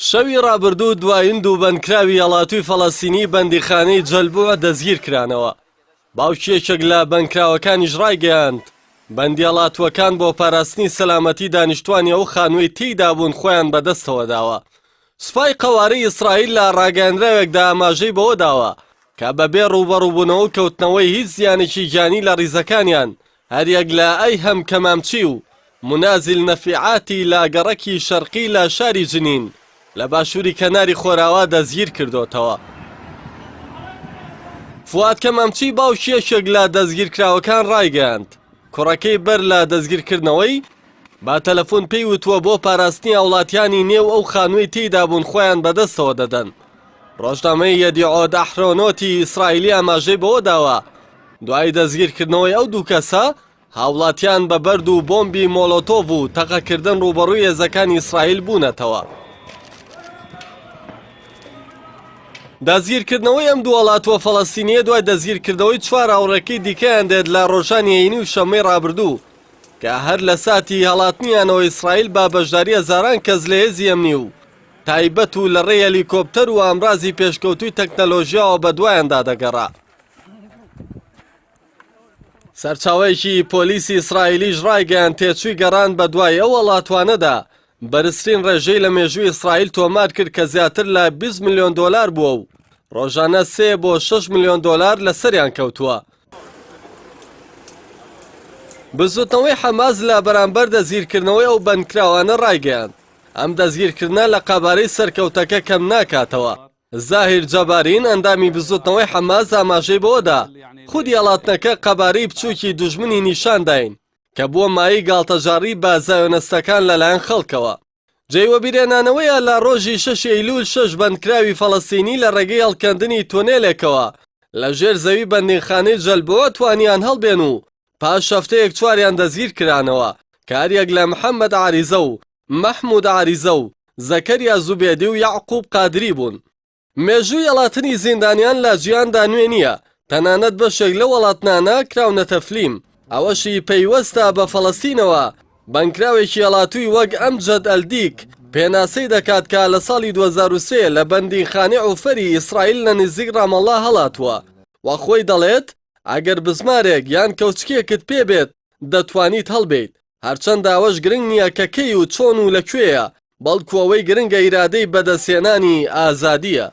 شەوی ڕابردوو دوایین دوو بەندکراوی هەڵاتووی فەڵەستینی بەندیخانەی جەلبوع دەستگیرکرانەوە. باوکی یەکێک لە بەندکراوەکانیش ڕایگەیاند، بەندیهەڵاتووەکان بۆ پاراستنی سەلامەتی دانیشتوانی ئەو خانووەی تێیدا بوون خۆیان بەدەستەوە داوە. سوپای قەوارەی ئیسرائیل لە ڕاگەیەندراوێکدا ئاماژەی بەوە داوە کە بەبێ ڕووبەڕووبوونەوە و کەوتنەوەی هیچ زیانێکی گیانی لە ڕیزەکانیان هەریەک لە ئەیهەم کەمامچی و مونازیل نەفیعاتی لە گەڕەکی شەرقی لە شاری جنین لە باشووری کەناری خۆراوا دەستگیر کردۆتەوە. فواد کەمامچی باوکی یەکێک لە دەستگیرکراوەکان ڕایگەیاند، کوڕەکەی بەر لە دەستگیرکردنەوەی، بە تەلەفۆن پێی وتووە بۆ پاراستنی هاوڵاتیانی نێو ئەو خانووەی تێیدا بوون خۆیان بەدەستەوە دەدەن. ڕۆژنامەی یەدیعۆت ئەحرۆنۆتی ئیسرائیلی ئاماژەی بەوە داوە، دوای دەستگیرکردنەوەی ئەو دوو کەسە، هاوڵاتیان بە بەرد و بۆمبی مۆلۆتۆڤ و تەقەکردن ڕووبەڕووی هێزەکانی ئیسرائیل بوونەتەوە. دەستگیرکردنەوەی ئەم دوو هەڵاتووە فەڵەستینییە دوای دەستگیرکردنەوەی چوار هاوڕێکەی دیکەیان دێت لە ڕۆژانی هەینی و شەممەی ڕابردوو کە هەر لە ساتی هەڵاتنیانەوە ئیسرائیل بە بەشداری هەزاران کەس لە هێزی ئەمنی و تایبەت و لە ڕێی هەلیکۆپتەر و ئامرازی پێشکەوتووی تەکنەلۆژیاوە بەدوایاندا دەگەڕا. سەرچاوەیەکی پۆلیسی ئیسرائیلیش ڕایگەیاند تێچووی گەڕان بەدوای ئەو وڵاتوانەدا بەرزترین ڕێژەی لە مێژووی ئیسرائیل تۆمار کرد کە زیاتر لە 20 ملیۆن دۆلار بووە و ڕۆژانە 3 بۆ 6 ملیۆن دۆلار لەسەریان کەوتووە. بزوتنەوەی حەماس لە بەرامبەر دەستگیرکردنەوەی ئەو بەندکراوانە ڕایگەیاند، ئەم دەستگیرکردنە لە قەبارەی سەرکەوتەکە کەم ناکاتەوە. زاهیر جەبارین، ئەندامی بزوتنەوەی حەماس ئاماژەی بەوەدا، خودی هەڵاتنەکە قەبارەی بچووکی دوژمنی نیشانداین، کە بووە مایەی گاڵتەجاڕی بە زایۆنستەکان لەلایەن خەڵکەوە. جێی وەبیرهێنانەوەیە لە ڕۆژی شەشی ئەیلول شەش بەندکراوی فەڵەستینی لە ڕێگەی هەڵکەندنی تونێلێکەوە لە ژێر زەوی بەندینخانەی جەلبۆ توانیان هەڵبێن و پاش هەفتەیەک چواریان دەستگیرکرانەوە کە هەریەک لە محەمەد عاریزە و مەحمود عاریزە و زەکەریا زوبێدی و یەعقوب قادری بوون. مێژووی هەڵاتنی زیندانیان لە جیهاندا نوێ نییە، تەنانەت بەشێک لەو هەڵاتنانە کراونەتە فلیم، ئەوەشی پەیوەستە بە فەڵەستینەوە، بەندکراوێکی هەڵاتووی وەک ئەمجەد ئەلدیک پێناسەی دەکات کە لە ساڵی 2003 لە بەندینخانەی عوفەری ئیسرائیل لە نزیک ڕامەڵڵا هەڵاتووە و خۆی دەڵێت ئەگەر بزمارێک یان کەوچکێکت پێ بێت دەتوانیت هەڵبێیت، هەرچەندە ئەوەش گرنگ نییە کە کەی و چۆن و لە کوێیە، بەڵکو ئەوەی گرنگە ئیرادەی بەدەستهێنانی ئازادییە.